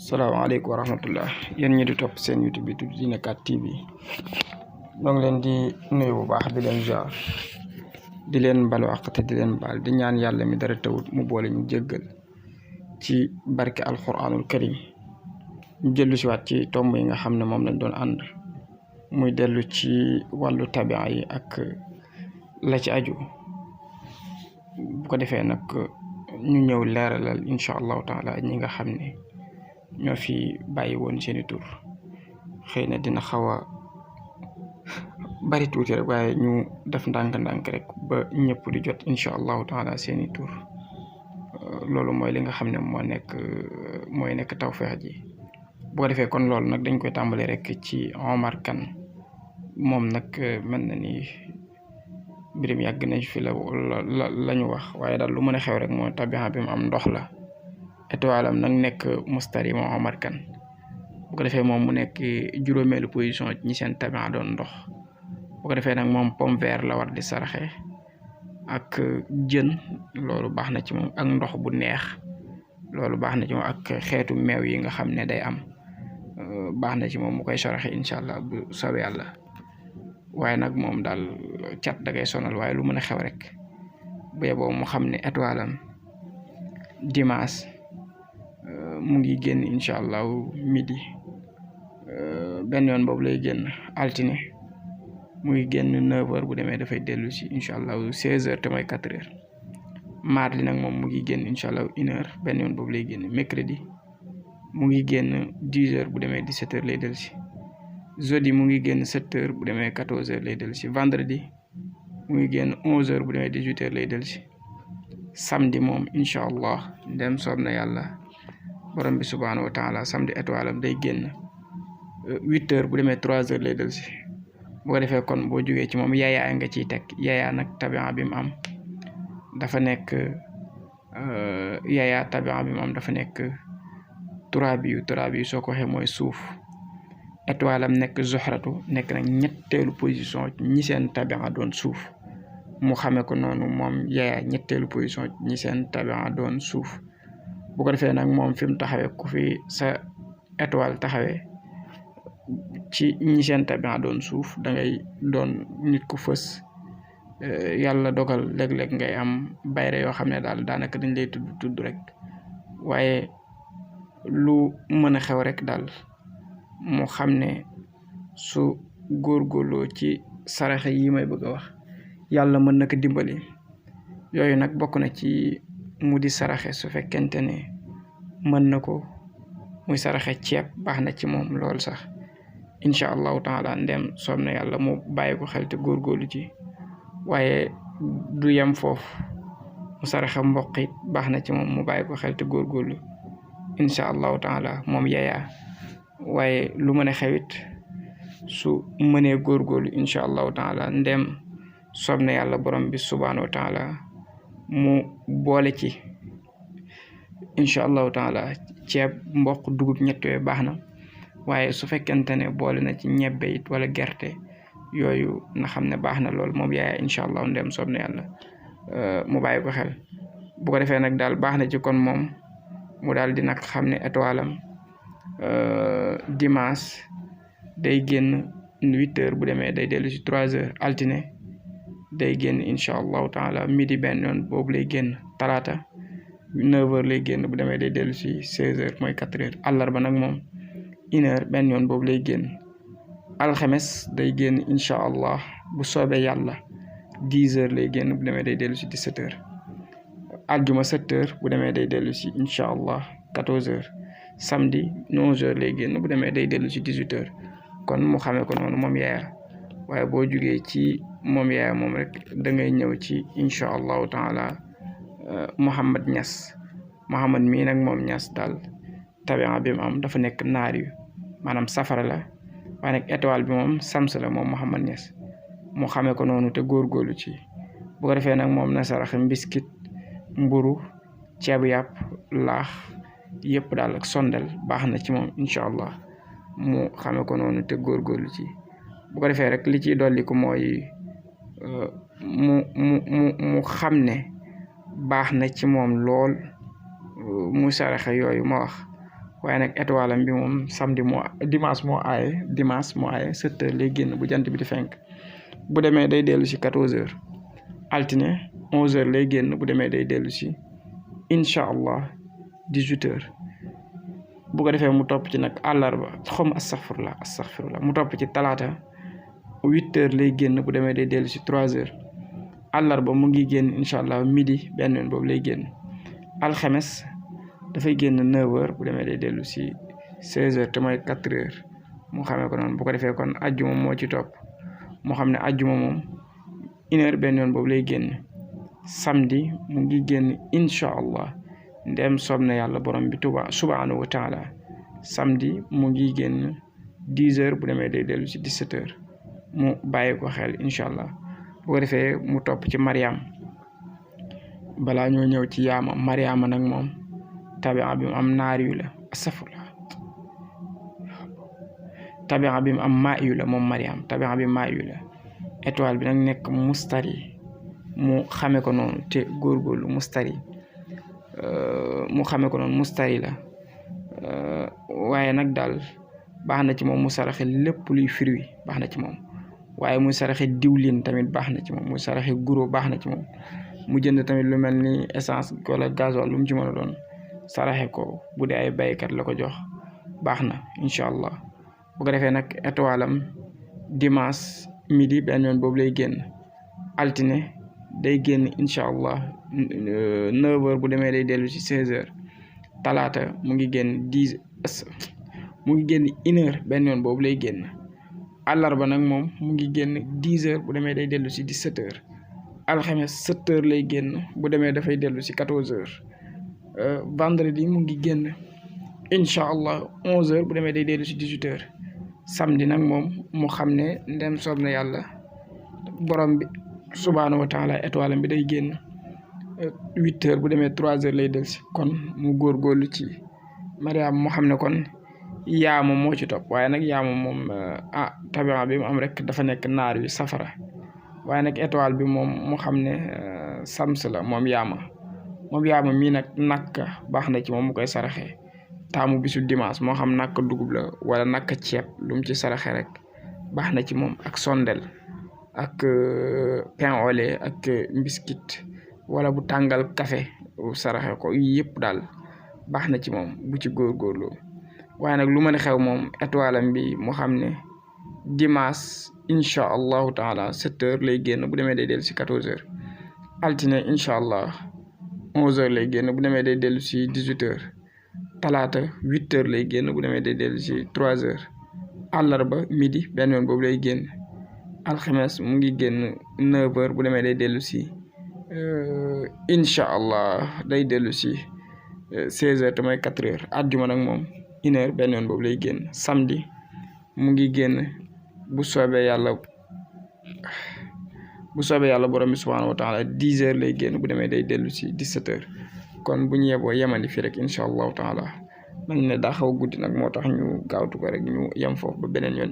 salaamaaleykum wa rahmatullah yéen ñi di topp seen YouTube bi tudd Dina 4 TV ñoo ngi leen di nuyu bu baax di leen jaar di leen balu àq te di leen baal di ñaan yàlla mi dara tawut mu boole ñu jéggal ci barke alquranul karim ñu jëllu si waat ci tomb yi nga xam ne moom lañ doon ànd muy dellu ci wàllu tabia yi ak la ci aju bu ko defee nag ñu ñëw leeralal incha allahu taala ñi nga xam ne ñoo fi bàyyi woon seeni tur xëy na dina xaw a bari tuuti rek waaye ñu def ndànk-ndànk rek ba ñëpp di jot incha allahu taala seeni tur loolu mooy li nga xam ne mooy nekk tawfeex ji bu ko defee kon loolu nag dañ koy tàmbali rek ci Omar Kane moom nag mel na ni mbirum yàgg nañ fi la ñu wax waaye daal lu mën a xew rek mooy tabixa bi mu am ndox la étoile am nag nekk mustari moom Omar Kane bu ko defee moom mu nekk juróomeelu position ñi seen tabixa doon ndox bu ko defee nag moom pomme vert la war di saraxe ak jën loolu baax na ci moom ak ndox bu neex loolu baax na ci moom ak xeetu meew yi nga xam ne day am baax na ci moom mu koy saraxe incha allah bu soobee yàlla waaye nag moom daal cat da ngay sonal waaye lu mën a xew rek bu yeboo mu xam ne étoile am dimanche mu ngi génn incha allah midi benn yoon boobu lay génn altine mu ngi génn 9h bu demee dafay dellu si incha allah 16h te mooy 4h mardi nag moom mu ngi génn incha allah 1h benn yoon boobu lay génn mercredi mu ngi génn 10h bu demee 17h lay dellu si jeudi mu ngi génn 7h bu demee 14h lay dellu si vendredi mu ngi génn 11h bu demee 18h lay dellu si samedi moom incha allah ndem soob na yàlla borom bi subhaanahu wa taala samedi étoile am day génn 8h bu demee 3h lay dellu si bu ko defee kon boo jógee ci moom yayaa nga ciy teg yayaa nag tabian bi mu am dafa nekk yayaa tabian bi mu am dafa nekk turaabi yu soo ko waxee mooy suuf étoile am nekk zoxratu nekk nag ñetteelu position ñi seen tabian doon suuf mu xamee ko noonu moom yayaa ñetteelu position ñi seen tabian doon suuf bu ko defee nag moom fi mu taxawee ku fi sa étoile taxawee ci ñi seen tabian doon suuf da ngay doon nit ku fës yàlla dogal léeg-léeg ngay am bayre yoo xam ne daal daanaka dañ lay tudd rek waaye lu mën a xew rek daal mu xam ne su góorgóorloo ci saraxe yi may bëgg a wax yàlla mën na ko dimbali yooyu nag bokk na ci mu di saraxe su fekkente ne mën na ko muy saraxe ceeb baax na ci moom lool sax incha allahu taala ndem soob na yàlla mu bàyyi ko xel te góorgóorlu ci waaye du yem foofu mu saraxe mboq it baax na ci moom mu bàyyi ko xel te góorgóorlu incha allahu taala moom yayaa waaye lu mën a xewit su mënee góorgóorlu incha allahu taala ndem soob na yàlla borom bi subhaanahu wa taala mu boole ci incha allahu taala ceeb mboq dugub ñett yooyu baax na waaye su fekkente ne boole na ci ñebbe it wala gerte yooyu na xam ne baax na lool moom yaaya incha allah ndem soob na yàlla mu bàyyi ko xel bu ko defee nag daal baax na ci kon moom mu daal di nag xam ne étoile am dimanche day génn 8h bu demee day dellu si 3h altine day génn incha allahu taala midi benn yoon boobu lay génn talaata 9h lay génn bu demee day dellu si 16h mooy 4h àllarba nag moom 1h benn yoon boobu lay génn alxames day génn incha allah bu soobee yàlla 10h lay génn bu demee day dellu si 17h aljuma 7h bu demee day dellu si incha allah 14h samedi 11h lay génn bu demee day dellu si 18h kon mu xamee ko noonu moom yaaya waaye boo jugee ci moom yaaya moom rek da ngay ñëw ci incha allahu taala Mouhamad Niass Mouhamad mii nag moom Niass daal tabian bi mu am dafa nekk naar yu maanaam safara la waaye nag étoile bi moom sams la moom Mouhamad Niass mu xamee ko noonu te góorgóorlu ci bu ko defee nag moom na saraxe mbiskit mburu ceebu yàpp laax yëpp daal ak sondel baax na ci moom incha allah mu xamee ko noonu te góorgóorlu ci bu ko defee rek li ciy dolli ko mooy mu xam ne baax na ci moom lool mu saraxe yooyu ma wax waaye nag étoile am bi moom dimanche moo aaye 7 heures lay génn bu jant bi di fenk bu demee day dellu si 14 heures altine 11 heures lay génn bu demee day dellu si incha allah 18 heures bu ko defee mu topp ci nag àllarba astaghfirullah mu topp ci talaata 8 heures lay génn bu demee day dellu si 3 heures àllarba mu ngi génn incha allah midi benn yoon boobu lay génn alxames dafay génn 9 heures bu demee day dellu si 16 heures te mooy 4 heures mu xamee ko noonu bu ko defee kon ajjuma moo ci topp moo xam ne ajjuma moom 1 heure benn yoon boobu lay génn samedi mu ngi génn incha allah ndem soob na yàlla borom bi subhanahu wa taala samedi mu ngi génn 10 heures bu demee day dellu si 17 heures mu bàyyi ko xel incha allah bu ko defee mu topp ci Mariam balaa ñoo ñëw ci yaama Mariama nag moom tabia bi mu am naar yu la astafurlah tabia bi mu am maa yu la moom Mariam tabia bi maa yu la étoile bi nag nekk mustari mu xame ko noonu te góorgóorlu mustari mu xame ko noonu mustari la waaye nag daal baax na ci moom mu saraxe lépp luy fruit baax na ci moom waaye muy saraxe diwlin tamit baax na ci moom muy saraxe guro baax na ci moom mu jënd tamit lu mel ni essence wala gasoil lu mu ci mën a doon saraxe ko bu dee ay baykat la ko jox baax na incha allah bu ko defee nag étoile am dimanche midi benn yoon boobu lay génn altine day génn incha allah 9 heures bu demee day dellu si 16 heures talaata mu ngi génn 1 heure benn yoon boobu lay génn àllarba nag moom mu ngi génn 10 heures bu demee day dellu si 17 heures alxames 7 heures lay génn bu demee dafay dellu si 14 heures vendredi mu ngi génn incha allah 11 heures bu demee day dellu si 18 heures samedi nag moom mu xam ne ndem soob na yàlla borom bi subhaanahu wa taala étoile bi day génn 8 heures bu demee 3 heures lay dellu si kon mu góorgóorlu ci Mariam mu xam ne kon yaama moo ci topp waaye nag yaama moom tabia bi mu am rek dafa nekk naar yu safara waaye nag étoile bi moom mu xam ne sams la moom yaama mii nag nakka baax na ci moom mu koy saraxee taamu bisu dimanche moo xam nakka dugub la wala nakka ceeb lu mu ci saraxe rek baax na ci moom ak sondel ak pain au lait ak biscuit wala bu tàngal café saraxe ko yëpp daal baax na ci moom bu ci góorgóorlu waaye nag lu mën a xew moom étoile am bi mu xam ne dimanche incha allahu taala 7 heures lay génn bu demee day dellu si 14 heures altine incha allah 11 heures lay génn bu demee day dellu si 18 heures talaata 8 heures lay génn bu demee day dellu si 3 heures àllarba midi benn yoon boobu lay génn alxames mu ngi génn 9 heures bu demee day dellu si incha allah day dellu si 16 heures te mooy 4 heures àjjuma nag moom 1 heure benn yoon boobu lay génn samedi mu ngi génn bu soobee yàlla borom bi subhanahu wa taala 10 heures lay génn bu demee day dellu si 17 heures kon bu ñu yeboo yemandi fi rek incha allahu taala nañ ne daa xaw a guddi nag moo tax ñu gaawtu ko rek ñu yem foofu ba beneen yoon